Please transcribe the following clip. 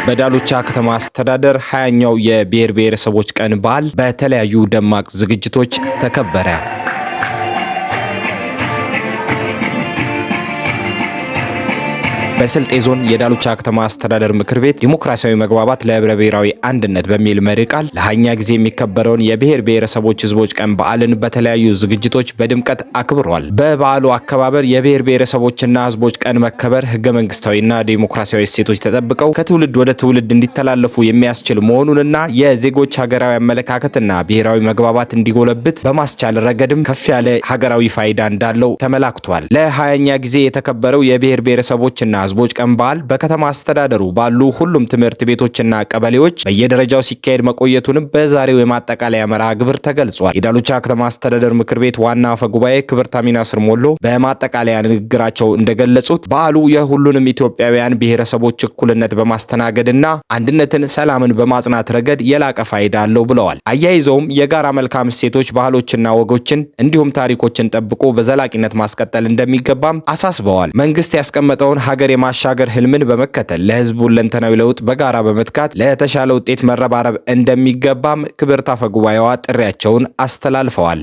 በዳሎቻ ከተማ አስተዳደር 20ኛው የብሔር ብሔረሰቦች ቀን በዓል በተለያዩ ደማቅ ዝግጅቶች ተከበረ። በስልጤ ዞን የዳሎቻ ከተማ አስተዳደር ምክር ቤት ዲሞክራሲያዊ መግባባት ለህብረ ብሔራዊ አንድነት በሚል መሪ ቃል ለ20ኛ ጊዜ የሚከበረውን የብሔር ብሔረሰቦች ህዝቦች ቀን በዓልን በተለያዩ ዝግጅቶች በድምቀት አክብሯል። በበዓሉ አከባበር የብሔር ብሔረሰቦችና ህዝቦች ቀን መከበር ህገ መንግስታዊና ዲሞክራሲያዊ እሴቶች ተጠብቀው ከትውልድ ወደ ትውልድ እንዲተላለፉ የሚያስችል መሆኑንና የዜጎች ሀገራዊ አመለካከትና ብሔራዊ መግባባት እንዲጎለብት በማስቻል ረገድም ከፍ ያለ ሀገራዊ ፋይዳ እንዳለው ተመላክቷል። ለ20ኛ ጊዜ የተከበረው የብሔር ብሔረሰቦችና ህዝቦች ቀን በዓል በከተማ አስተዳደሩ ባሉ ሁሉም ትምህርት ቤቶችና ቀበሌዎች በየደረጃው ሲካሄድ መቆየቱንም በዛሬው የማጠቃለያ መርሃ ግብር ተገልጿል። የዳሎቻ ከተማ አስተዳደር ምክር ቤት ዋና አፈ ጉባኤ ክብርት አሚና ስርሞሎ በማጠቃለያ ንግግራቸው እንደገለጹት በዓሉ የሁሉንም ኢትዮጵያውያን ብሔረሰቦች እኩልነት በማስተናገድና አንድነትን፣ ሰላምን በማጽናት ረገድ የላቀ ፋይዳ አለው ብለዋል። አያይዘውም የጋራ መልካም እሴቶች፣ ባህሎችና ወጎችን እንዲሁም ታሪኮችን ጠብቆ በዘላቂነት ማስቀጠል እንደሚገባም አሳስበዋል። መንግስት ያስቀመጠውን ሀገር የማሻገር ህልምን በመከተል ለህዝቡ ሁለንተናዊ ለውጥ በጋራ በመትጋት ለተሻለ ውጤት መረባረብ እንደሚገባም ክብርት አፈ ጉባኤዋ ጥሪያቸውን አስተላልፈዋል።